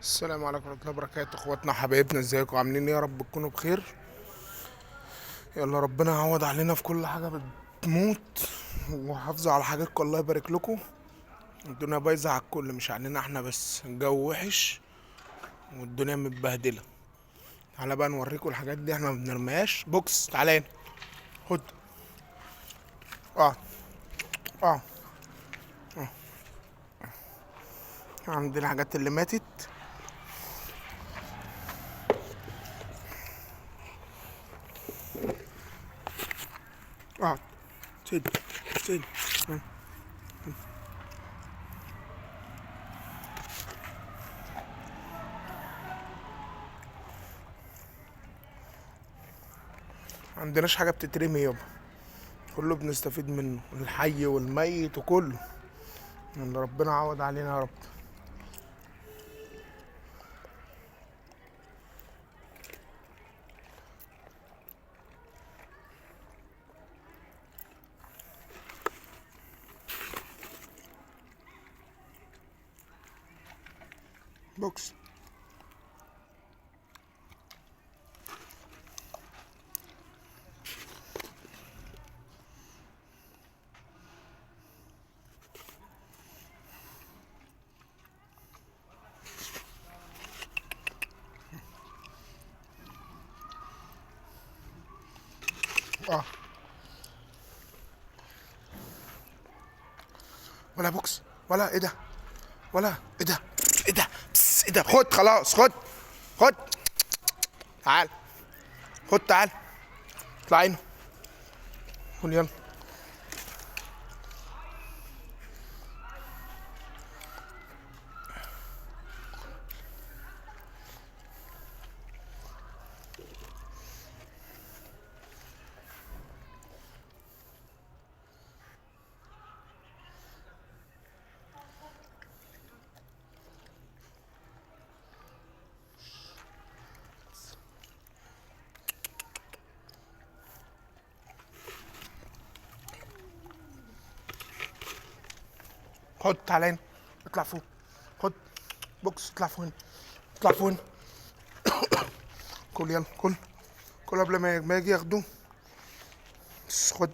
السلام عليكم ورحمة الله وبركاته. اخواتنا حبايبنا، ازيكم عاملين ايه؟ يا رب تكونوا بخير. يلا ربنا يعوض علينا في كل حاجة بتموت، وحافظوا على حاجاتكم، الله يبارك لكم. الدنيا بايظة على الكل، مش علينا احنا بس، الجو وحش والدنيا متبهدلة. تعالى بقى نوريكم الحاجات دي، احنا ما بنرميهاش. بوكس تعالى هنا، خد. اه عندنا الحاجات اللي ماتت. سيد سيد. ما عندناش حاجة بتترمي يابا، كله بنستفيد منه، الحي والميت وكله. ان ربنا عوض علينا يا رب. بوكس. ولا بوكس ولا ايه ده، ولا ايه ده، ايه ده، بس ايه ده. خد خلاص، خد خد، تعال خد، تعال اطلع هنا، خد يلا. خد تعالى هنا، اطلع فوق، خد بوكس، اطلع فوق هنا، اطلع فوق هنا. كل يلا، كل كل قبل ما يجي ياخدوه. بس خد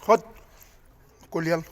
خد، كل يلا.